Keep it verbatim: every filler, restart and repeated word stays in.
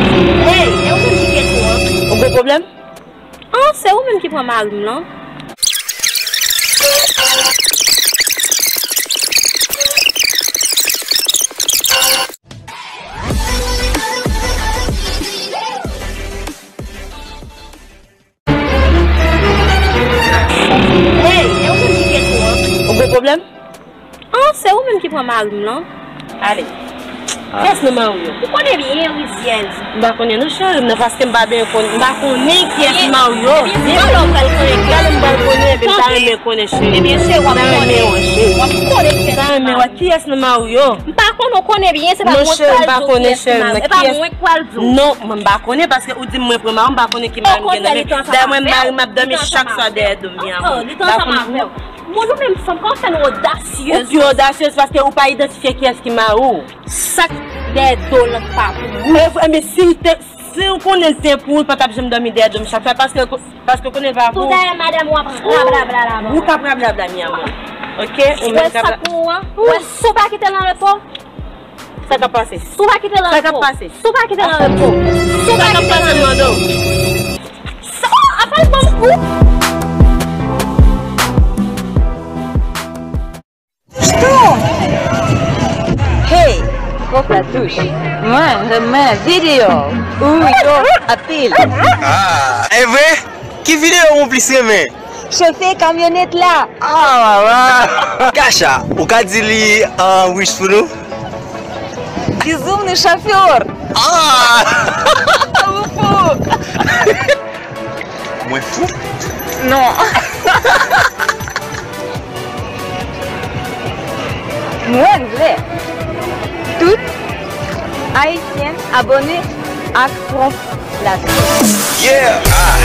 Hey, e ou menm ki fè kou an? Ou gen pwoblèm? An, se ou menm ki pran mari m lan. Hey, e ou menm ki fè kou an? Ou gen pwoblèm? An, se ou menm ki pran mari m lan. Ale. Kiyès nan mari w yo? Ou konnen byen, Rizyèz. M pa konnen non, cheri m nan, paske m pa byen konn, m pa konnen kiyès mari w yo. Ebyen, talè w pral konnen kiyès. Talè m pral konnen, ebyen, m ta renmen konnen, cheri. Ebyen, cheri, w ap konnen. W ap konnen kiyès. M ta renmen wè kiyès nan mari w yo. M pa konnen, ou konnen byen, se pa mwen k pral di w kiyès nan mari m. E pa mwen k pral di w. Non, mwen m pa konnen, paske ou di m mwen pran mari m, m pa konnen ki mari m gen nan men. Dayè, mwen, mari m ap dòmi chak swa dèyè do m, byen. Li t ansanm avè w. Moun ou menm fanm, kòman w fè nou odasyez konsa? Ou pi odasyez paske ou pa idantifye kiyès ki mari w. Sa k dèyè do w lan pa pou ou. E vre, men si l te, si w konnen l te pou ou, l pa t ap janm dòmi dèyè do m chak swa, paske, paske w konnen l pa pou ou. Tou dayè madanm ou ap rablabla la. Ou k ap rablabla, mi amor. Oke? Ou menm k ap. Wè sa k pou ou an? Wè si w pa kite l an repo? Sa k ap pase? Si w pa kite l an repo. Sa k ap pase? Si w pa kite l an repo. Si w pa kite l an repo. Sa k ap pase, m mande w? Sa, oh, apa l ban m kou? Hey, Pòp la touche. Mwen renmen videyo ou yo anpil. Ah, e vre? Ki videyo ou plis renmen? Chofè kamyonèt la. Ah, mama. Kacha, ou ka di li an rich pou nou? Di zoom nou chofè. Ah! Ou fou. Mwen fou? Non. Mwen vle tout Ayisyen abòne ak Pwonp Latè. Yeah! Ah,